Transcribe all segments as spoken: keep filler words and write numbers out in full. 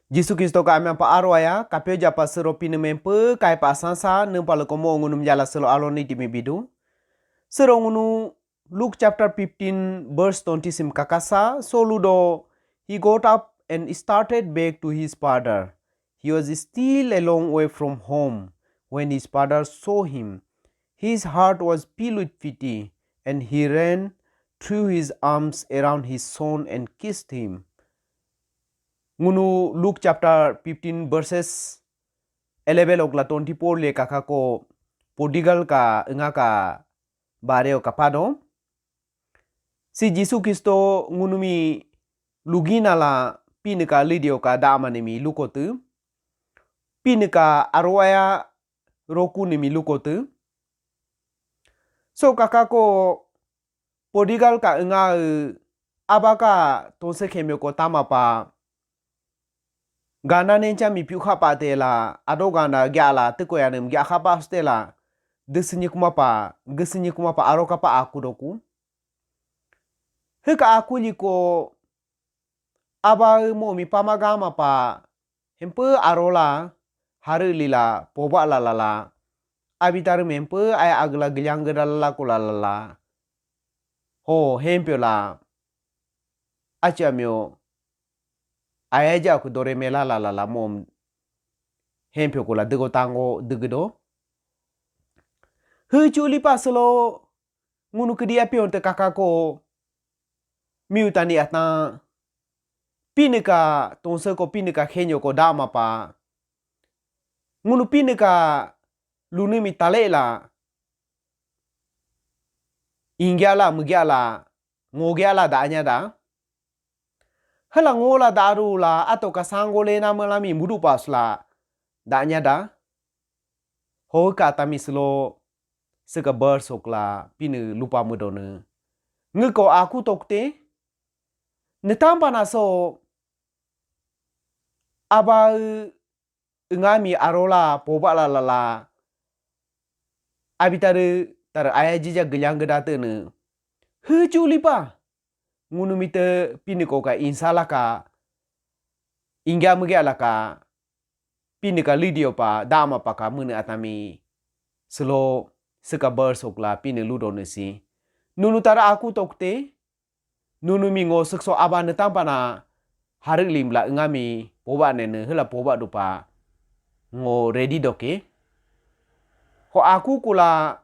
Jisu Kristo ka amyang pa aro aya, kapyo japa sero Pinii mi hempyo kaipa sansa, niimpa lekomo ngunumi jala selo alo niti mi bidu. Sero ngunu Luke chapter fifteen, verse twenty sim kakasa, so ludo, he got up and started back to his father. He was still a long way from home when his father saw him. His heart was filled with pity, and he ran, threw his arms around his son, and kissed him. Ngunu Luke chapter fifteen, verses eleven okla twenty-four le kakako prodigal ka nga ka bareo kapado. Si Jisu Kristo ngunumi lugina la Pinii ka lidio ka dama nimi lukotu. Pinii ka aro aya rokunii mi lukotu. So kakako prodigal ka nga, eh, aba ka tonse khemyo ko tama pa gana nencha mi piu khapa tela, ado gana gyala tiko ya nem gya khapa stela, desinyi kuma pa, gesinyi kuma pa aro kapa aku doku. Heka aku liko aba mo mi pama gama pa hempe arola, haru lila, poba la la la. Abitaru mempe aya agla gelyang geda la la kula la la. Ho, hempyo la. Acha myo. Aya ja ku dore mela la la la mom. Hempyo kula dego tango degedo. Hu chuli pa selo ngunu kedi apion te kakako. Miu tani atan. Pinii ka tonse ko Pinii ka khenyo ko dama pa. Ngunu Pinii ka lunii mi tale la. Ingya la, mugya la, ngogya la da anya da. Hala ngola daru la ato ka sango le na mala mi mudu pas la da anya da. Ho ka tami selo seka bar sokla Pinii lupa mudone. Ngeko aku tokte. Netampa na so aba ngami arola poba la la la. Abitaru tar aya jija gelyang gedate ne. Hu chuli pa. Ngunu mite Pinii ko ka insala ka. Ingya mugya la ka. Pinii ka lidio pa dama pa ka mene atami. Selo seka bar sokla Pinii ludo ne si. Nunu tara aku tokte. Nunu mi ngo sekso aba netampa na harik limla ngami poba nene hela poba dupa. Ngo ready doke. Ho aku kula,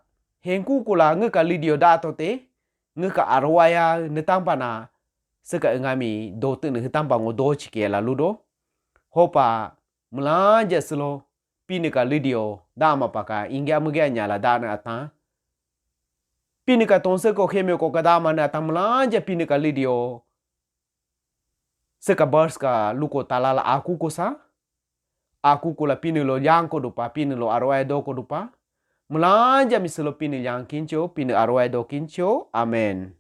hengku kula nge ka lidio dato te, nge ka arwaya netampa na seka ngami dote ne hetampa ngo do chike la ludo. Hopa melanja selo Pinii ka lidio dama pa ka ingya mugya nyala dana atan. Pinii ka tonse ko khemyo ko ka dama na atan melanja Pinii ka lidio. Seka bars ka luko talala aku ko sa. Aku kula Pinii lo yang ko dupa, Pinii lo arwaya do ko dupa. Melanja mi selo Pinii yang kincho, Pinii arwaya do kincho. Amen.